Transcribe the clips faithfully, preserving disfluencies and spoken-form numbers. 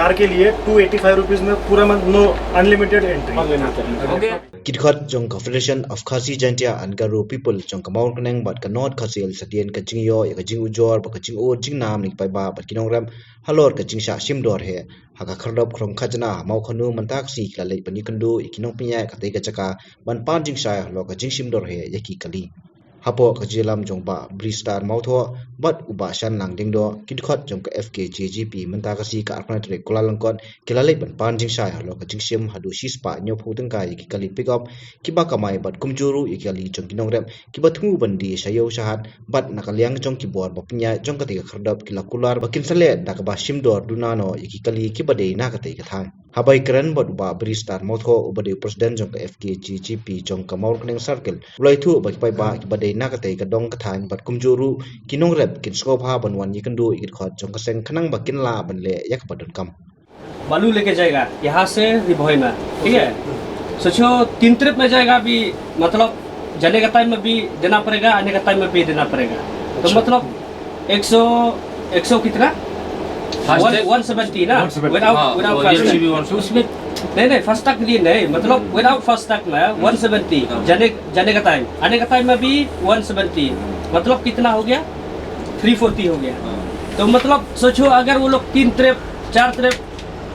कार के लिए to eighty five rupees में पूरा month, no, unlimited entry. Ki dkhot jong ka Federation of Khasi Jaintia and Garo People jong ka Mawryngkneng bad ka North Khasi Hills hadien ka jingïoh ïa ka jingujor bad ka jingud jingnam na ki paidbah bad ki nongrep halor ka jingshah shim dor heh ha ka khyrdop khrong khajna ha Mawkhanu mynta ka sngi ki la leit ban ïakynduh ïa ki nongpynïaid katei ka jaka ban pan jingshai halor ka jingshim dor heh ïa ki kali. Hapoh ka jingïalam jong Bah Bristar Mawthoh bad u Bah Shanlang Diengdoh, ki dkhot jong ka F K J G P mynta ka sngi ka arphew tarik Kyllalyngkot ki la leit ban pan jingshai halor ka jingshim haduh shispah hynñiewphew tyngka ïa ki kali pick up kiba kamai bad kumjuh ruh ïa ki kali jong ki nongrep kiba thmu ban die sha ïew sha hat bad na ka liang jong ki bor ba pynïaid jong katei ka khyrdop ki la kular ba kin sa leh da kaba shim dor duna noh ïa ki kali kiba dei na katei ka thaiñ. Haba ïakren bad u Bah Bristar Mawthoh uba dei u president jong ka F K J G P jong ka Mawryngkneng Circle, u la ïathuh ba ki paidbah kiba dei na katei ka dong ka thaiñ bad kumjuh ruh ki nongrep kin sngewbha ban wan ïakynduh ïa ki dkhot jong ka seng khnang ba kin lah ban leh ïa kaba donkam. बालू लेके जाएगा यहाँ से रिभोई में, ठीक है। सोचो, तीन ट्रिप में जाएगा, अभी मतलब जाने का टाइम में भी देना पड़ेगा, आने का टाइम में भी देना पड़ेगा। तो अच्छा। मतलब एक सौ, एक सौ कितना? First one, tag? One seventy ना? One seventy. Without, हाँ, without वो first ये tag। भी वन सेवेंटी। उसमें नहीं, नहीं, first tag के लिए नहीं, मतलब without first tag में वन सेवेंटी। हाँ। जाने, जाने का टाइम, आने का टाइम में भी वन सेवेंटी। मतलब कितना हो गया? थ्री फोर्टी हो गया। हाँ। तो मतलब सोचो, अगर वो लोग तीन ट्रिप, चार ट्रिप,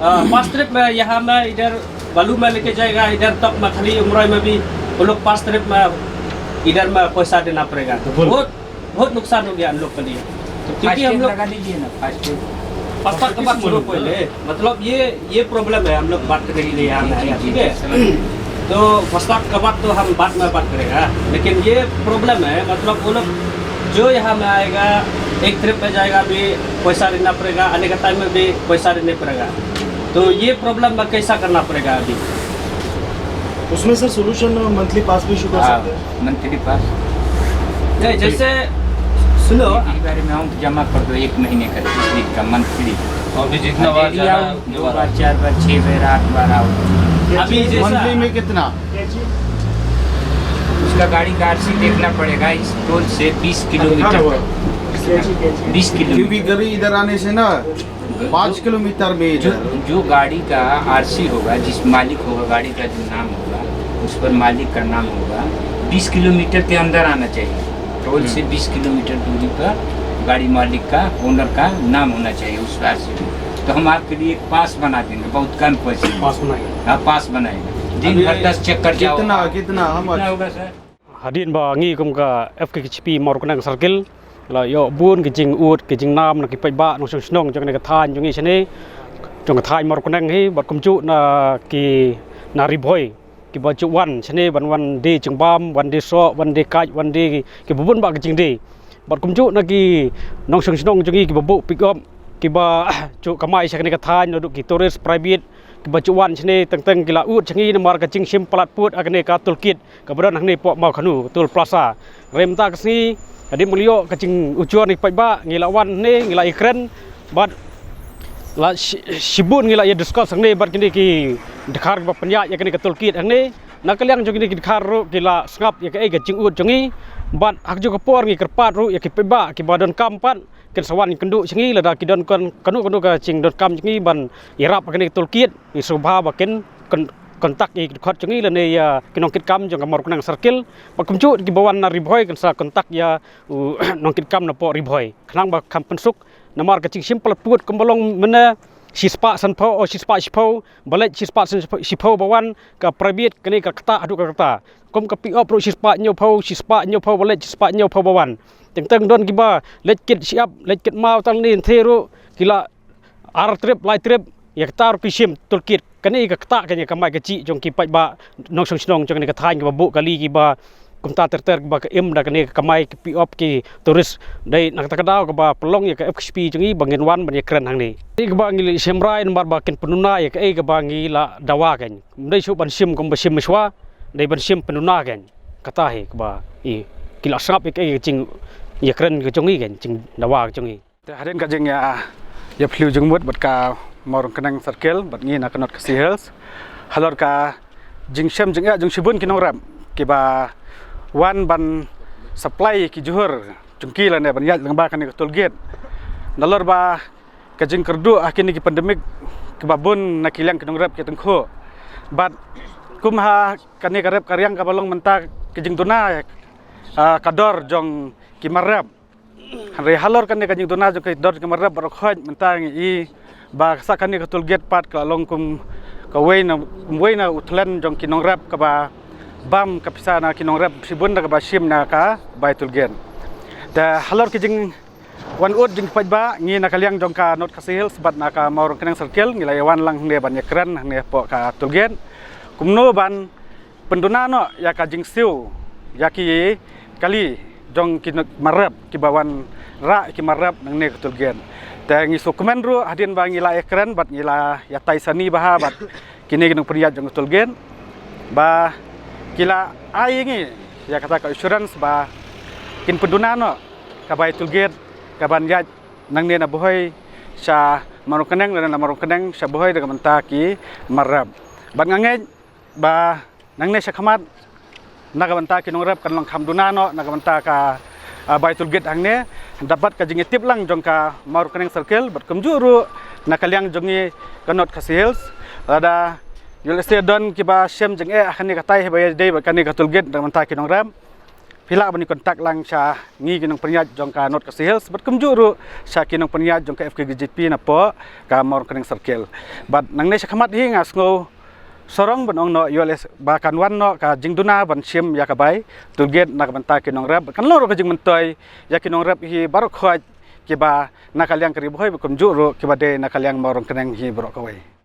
अ, पांच ट्रिप में यहाँ में इधर बालू में लेके जाएगा, इधर तक में खाली उमराई में भी वो लोग पांच ट्रिप में इधर में पैसा देना पड़ेगा। तो बोल। बहुत, बहुत नुकसान हो गया हम लोग के लिए। तो क्योंकि हम लोग लगा दीजिए ना, first tag। First tag का बात छोड़ो पहले, मतलब ये, ये प्रॉब्लम है, हम लोग बात करने के लिए यहाँ में आया, ठीक है? तो first tag का बात तो हम बाद में बात करेगा, लेकिन ये प्रॉब्लम है, मतलब वो लोग जो यहाँ में आएगा, एक ट्रिप में जाएगा भी पैसा देना पड़ेगा, आने का टाइम में भी पैसा देने पड़ेगा। तो ये प्रॉब्लम में कैसा करना पड़ेगा अभी? उसमें सर सोल्यूशन मंथली पास भी इशू कर सकते हैं। Monthly pass. नहीं, जैसे सुनो, इस बारे में अमाउंट जमा कर दो, एक महीने का, तीस दिन का मंथली। अभी जितना बार जाना है, दो बार, चार बार, छह बार, आठ बार आओ। अभी जैसा मंथली में कितना? उसका गाड़ी का आरसी देखना पड़ेगा। इस टोल से बीस किलोमीटर तक। बीस किलोमीटर। क्योंकि गाड़ी इधर आने से ना, पाँच किलोमीटर में जो, इधर। जो गाड़ी का आरसी होगा, जिस मालिक होगा, गाड़ी का जो नाम होगा, उस पर मालिक का नाम होगा, बीस किलोमीटर के अंदर आना चाहिए। टोल से हम्म। बीस किलोमीटर दूरी पर गाड़ी मालिक का, ओनर का नाम होना चाहिए उस आरसी में। तो हम आपके लिए एक पास बना देंगे, बहुत कम पैसे में। पास बनाएंगे। हाँ, पास बनाएंगे। दिन भर दस चक्कर जाओ। कितना, कितना, how much? कितना होगा sir? Hadien ba ngi kum ka F K J G P Mawryngkneng Circle la ïoh bun ki jingud ki jingnam na ki paidbah nongshong shnong jong kane ka thaiñ jong ngi shane, jong ka thaiñ Mawryngkneng hi, bad kumjuh na ki na Ri Bhoi kiba ju wan shane ban wan die jingbam, wan die soh, wan die kait, wan die kiba bun bah ki jingdie. Bad kumjuh na ki nongshong shnong jong ngi kiba buh pick up kiba ju kamai sha kane ka thaiñ, naduh ki tourist private kiba ju wan shane, teng teng ki la ud sha ngi namar ka jingshim palat pud ha kane ka toll gate kaba don hangne hapoh Mawkhanu, Toll Plaza. Hynrei mynta ka sngi, hadien ba ngi la ïoh ka jingujor na ki paidbah, ngi la wan hangne, ngi la ïakren bad la shi-, shibun ngi la ïa discuss hangne bad kine ki dkhar kiba pynïaid ïa kane ka toll gate hangne. Na ka liang jong kine ki dkhar ruh ki la sngap ïa kaei ka jingud jong ngi bad ha kajuh ka por ngi kyrpad ruh ïa ki paidbah kiba donkam pat kin sa wan kynduh sha ngi lada ki don kano kano ka jingdonkam jong ngi ban ïarap ha kane ka toll gate. Ngi sngewbha ba kin kon-, contact ïa ki dkhot jong ngi lane ïa ki nongkitkam jong ka Mawryngkneng Circle. Bad kumjuh kiba wan na Ri Bhoi kin sa contact ïa u nongkitkam napoh Ri Bhoi khnang ba kham pynsuk. Namar ka jingshim palat pud kumba long mynne, shispah sanphew, oh, shispah shiphew ba leit, shispah san-, shiphew ba wan, ka private kane ka ktah haduh ka ktah. Kum ka pick up ruh shispah hynñiewphew, shispah hynñiewphew ba leit, shispah hynñiewphew ba wan. Teng teng don kiba leit kit shyiap, leit kit maw, tang ne nthe ruh ki la ar trip, lai trip, ïa kata ruh ki shim toll gate. Kane ka ktah kane ka mai ka jih jong ki paidbah nongshong shnong jong kane ka thaiñ kiba buh kali kiba kumta ter ter kiba ka im da kane ka mai ka pick up ki tourist. Dei na kata ka daw kaba pynlong ïa ka F K J G P jong ngi ba ngin wan ban ïakren hangne. Kaba ngi la shim rai namar ba kin pynduna ïa kaei kaba ngi la dawa kein. Ym dei shuh ban shim kumba shim mynshuwa, dei ban shim pynduna kein. Kata hi kaba i ki la sngap ïa kaei ka jingïakren ka jong ngi kein, jingdawa ka jong ngi. Te hadien ka jingïa, ïaphylliew jingmut bad ka Mawryngkneng Circle bad ngi na ka North Khasi Hills halor ka jingshem jingeh jong shibun ki nongrep kiba wan ban supply ki jhur jong ki lane ban ïaid lyngba kane ka toll gate. Nalor ba ka jingkyrduh ha kine ki pandemic kaba bun na ki liang ki nongrep ki tyngkhuh. Bad kum ha kane ka rep ka riang kaba long mynta ka jingduna, ah, ka dor jong ki mar rep. Hynrei halor kane ka jingduna jong ka dor jong ki mar rep baroh khoit mynta ngi i ba sa kane ka toll gate pat ka long kum kawei na, kumwei na u thlen jong ki nongrep kaba bam ka pisa na ki nongrep shibun da kaba shim na ka bai toll gate. Te halor ki jingwan ud jong ki paidbah ngi na ka liang jong ka North Khasi Hills bad na ka Mawryngkneng Circle ngi la ïa wan lang hangne ban ïa kren hangne hapoh ka toll gate. Kumno ban pynduna noh ïa ka jingsiew ïa ki kali jong ki n-, mar rep kiba wanrah ki mar rep nangne ka toll gate. Te ngi sngewkmen ruh hadien ba ngi la ïa kren bad ngi la ïa tai sani bha bad kine ki nongpynïaid jong ka toll gate ba ki la ai ïa ngi ïa kata ka assurance ba kin pynduna noh ka bai toll gate kaban ïaid nangne na Bhoi sha Mawryngkneng, na Mawryngkneng sha Bhoi da ka bynta ki mar rep. Bad nga ngeit ba nangne sha khmat na ka bynta ki nongrep kan long kham duna noh na ka bynta ka, ah, bai toll gate hangne. Dap bad ka jingïatip lang jong ka Mawryngkneng Circle bad kumjuh ruh na ka liang jong ngi ka North Khasi Hills. Lada ïoh lehse don kiba shem jingeh ha kane katai haba ïadei bad kane ka toll gate na ka bynta ki nongrep, phi lah ban ïa contact lang sha ngi ki nongpynïaid jong ka North Khasi Hills bad kumjuh ruh sha ki nongpynïaid jong ka F K J G P napoh ka Mawryngkneng Circle. Bad nangne sha khmat hi nga sngew sarong ban ong noh ïoh lehse ba kan wan noh ka jingduna ban shim ïa ka bai toll gate na ka bynta ki nongrep. Kan long ruh ka jingmyntoi ïa ki nongrep hi baroh khoit kiba na ka liang ka Ri Bhoi bad kumjuh ruh kiba dei na ka liang Mawryngkneng hi baroh kawei.